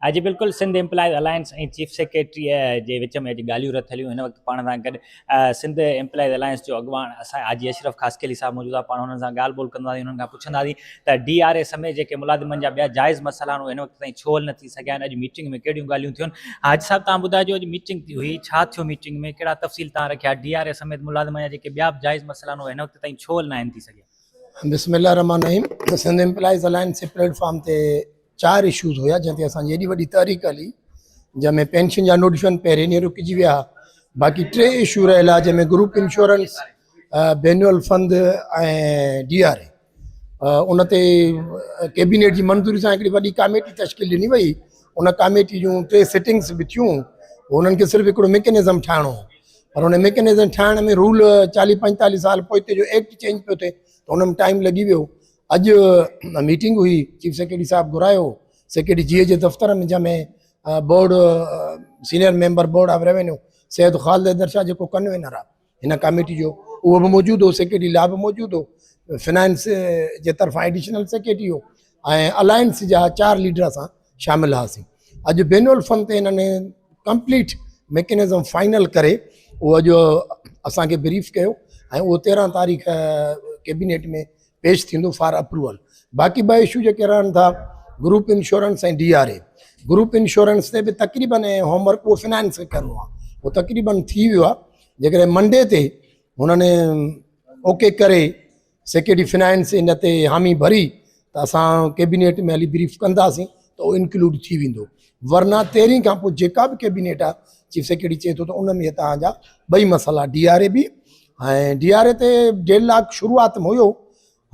جي بلڪل Sindh employees alliance ۽ chief secretary جي وچ ۾ اڄ ڳالهيون رٿيل هيون هن وقت پاڻ سان گڏ سنڌ ايمپلائيز الائنس جو اڳواڻ اسان حاجي اشرف خاصخيلي صاحب موجود آهي پاڻ انهن سان ڳالهه ٻولهه ڪنداسين انهن کان پڇنداسين ته ڊي آر اي سميت جيڪي ملازمن جا ٻيا جائز مسئلا آهن اهي هن وقت تائين ڇو حل نه ٿي سگهيا آهن اڄ ميٽنگ ۾ ڪهڙيون ڳالهيون ٿيون حاجي صاحب تان ٻڌائجو اڄ ميٽنگ ٿي هئي ڇا ٿيو ميٽنگ ۾ ڪهڙا تفصيل تان رکيا ڊي آر اي سميت ملازمن جا جيڪي ٻيا به جائز مسئلا آهن اهي هن وقت تائين ڇو حل نه آهن ٿي سگهيا. بسم الله الرحمٰن الرحيم سنڌ ايمپلائيز الائنس جي پليٽ فارم تي چار اشوز هيا جنهن تي اسان جي ايڏي وڏي تحريڪ هلي جنهن ۾ پينشن جا نوٽيفڪيشن پهرين ڏينهن رڪجي ويا باقي ٽي اشو رهيل آهي جنهن ۾ group insurance benevolent fund ۽ D R A ان تي ڪيبينيٽ جي منظوري سان هڪڙي وڏي ڪاميٽي تشڪيل ڏني وئي ان ڪاميٽي جون ٽي سيٽنگس به ٿيون انهن کي صرف هڪڙو ميڪنزم ٺاهڻو هو پر ان ميڪنزم ٺاهڻ ۾ رول چاليهه پنجتاليهه سال پوئتي جو ايڪٽ چينج پيو ٿئي ته ان ۾ ٽائيم لڳي ويو اڄ ميٽنگ هئي چيف سيڪريٽري صاحب گهرايو سيڪريٽري جي اي جي دفتر ۾ جنهن ۾ board senior member board of revenue Syed Khalid Haider Shah جيڪو ڪنوينر آهي هن ڪاميٽي جو اهو به موجود هو سيڪريٽري لا به موجود هو فنانس جي طرفان ايڊيشنل سيڪريٽري هو ۽ الائنس جا چار ليڊر اسان شامل هئاسين اڄ بين الفن تي هنن ڪمپليٽ ميڪنزم فائنل ڪري اهو اڄ اسانکي بريف ڪيو ۽ اهو 13 تاريخ ڪيبينيٽ ۾ پيش ٿيندو فار اپروول باقي ٻه اشو جيڪي رهن ٿا group insurance ۽ D R A group insurance تي به تقريبن هوم ورڪ اهو فنانس کي ڪرڻو آهي اهو تقريبن ٿي ويو آهي جيڪڏهن منڊي تي هنن اوڪي ڪري سيڪريٽري فنانس ان تي حامي ڀري ته اسان ڪيبينيٽ ۾ هلي بريف ڪنداسين ته اهو انڪلوڊ ٿي ويندو ورنه تيرهين کان پوء جيڪا به ڪيبينيٽ آهي چيف سيڪريٽري چئي ٿو ته ان ۾ توهان جا ٻئي مسئلا ڊي آر اي به ۽ ڊي آر اي تي ڊيڍ لاک شروعات ۾ هيو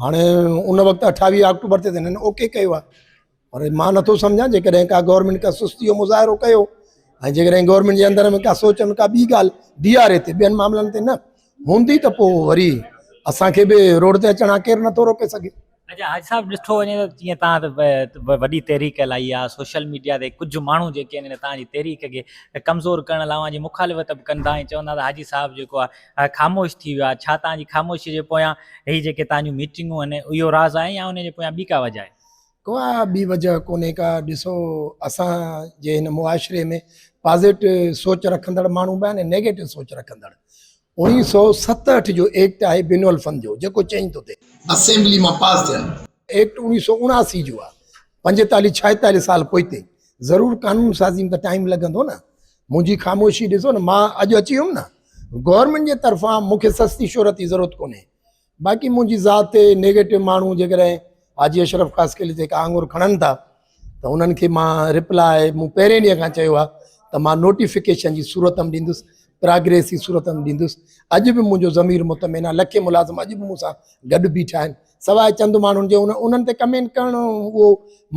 هاڻي ان وقت 28 آڪٽوبر تي ته هنن اوڪي ڪيو آهي پر مان نٿو سمجهان جيڪڏهن ڪا گورنمينٽ ڪا سستي جو مظاهرو ڪيو ۽ جيڪڏهن گورنمينٽ جي اندر ۾ ڪا سوچ ۾ ڪا ٻي ڳالهه ڊي آر اي تي ٻين معاملن تي نه هوندي ته پوء وري اسان کي به روڊ تي اچڻ کان ڪير نٿو روڪي سگهي. اچا حاجي صاحب ڏٺو وڃي ته جيئن توهان ته وڏي تحريڪ هلائي آهي سوشل ميڊيا تي ڪجهه ماڻهو جيڪي آهن توهان جي تحريڪ کي ڪمزور ڪرڻ لاء اوهان جي مخالفت به ڪن ٿا ۽ چون ٿا ته حاجي صاحب جيڪو آهي خاموش ٿي ويو آهي ڇا توهان جي خاموشي جي پويان هي جيڪي توهان جون ميٽنگون آهن اهو راز آهي يا ان جي پويان ٻي ڪا وجه آهي؟ ڪا ٻي وجه ڪونهي ڪا ڏسو اسان جي هن معاشري ۾ پازيٽو سوچ رکندڙ ماڻهو به آهن ۽ نيگيٽو سوچ رکندڙ 1967 جو ايڪٽ آهي بين الفن جو جيڪو چئين ٿو ٿئي. اسيمبلي مان پاس ٿيل ايڪٽ 1979 جو آهي 45 46 سال پوئتي ضرور قانون سازي ۾ ته ٽائيم لڳندو نه منهنجي خاموشي ڏسو نه مان اڄ اچي ويم نه گورنمينٽ جي طرفان مون کي سستي شهرت جي ضرورت ڪونهي باقي منهنجي ذات تي نيگيٽو ماڻهو جيڪڏهن حاجي اشرف خاصخيلي تي ڪا آڱر کڻن ٿا ته انهن کي مان رپلاء مون پهرين ڏينهن کان چيو آهي ته مان نوٽيفڪيشن جي صورت ۾ ڏيندس پراگريس جي صورت ۾ ڏيندس اڄ به منهنجو ضمير مطمئن آهي لکين ملازم اڄ به مون سان گڏ بيٺا آهن سواء چند ماڻهن جي انهن تي ڪمينٽ ڪرڻ اهو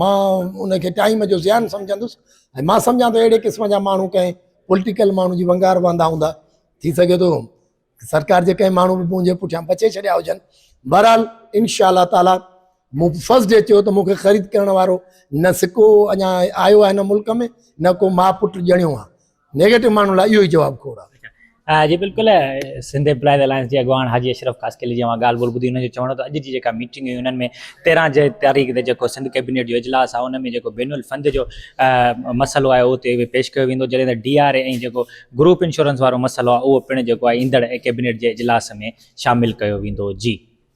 مان ان کي ٽائيم جو زيان سمجهندس ۽ مان سمجهان ٿو اهڙي قسم جا ماڻهو ڪنهن پوليٽيڪل ماڻهو جي ونگار وهندا هوندا ٿي سگهي ٿو سرڪار جي ڪنهن ماڻهو به منهنجي پٺيان بچي ڇڏيا هجن. بهرحال انشاء الله تعالي مون فرسٽ ڊي چيو ته مون کي خريد ڪرڻ وارو نه سڪو اڃا آيو آهي هن ملڪ ۾ نه ڪو ماء پٽ ڄڻيو آهي. نيگيٽو ماڻهن لاء اهو ئي جواب کوڙ آهي. جي بلڪل سنڌ ايمپلائيز الائنس جي اڳواڻ حاجي اشرف خاصخيلي جي اوهان ڳالهه ٻولهه ٻڌي انهن جو چوڻ هو ته اڄ جي جيڪا ميٽنگ هئي انهن ۾ 13 جي تاريخ تي جيڪو سنڌ ڪيبينيٽ جو اجلاس آهي ان ۾ جيڪو بين الفند جو مسئلو آهي اهو اتي پيش ڪيو ويندو جڏهن ته ڊي آر اي ۽ جيڪو گروپ انشورنس وارو مسئلو آهي اهو پڻ جيڪو آهي ايندڙ ڪيبينيٽ جي اجلاس ۾ شامل ڪيو ويندو جي.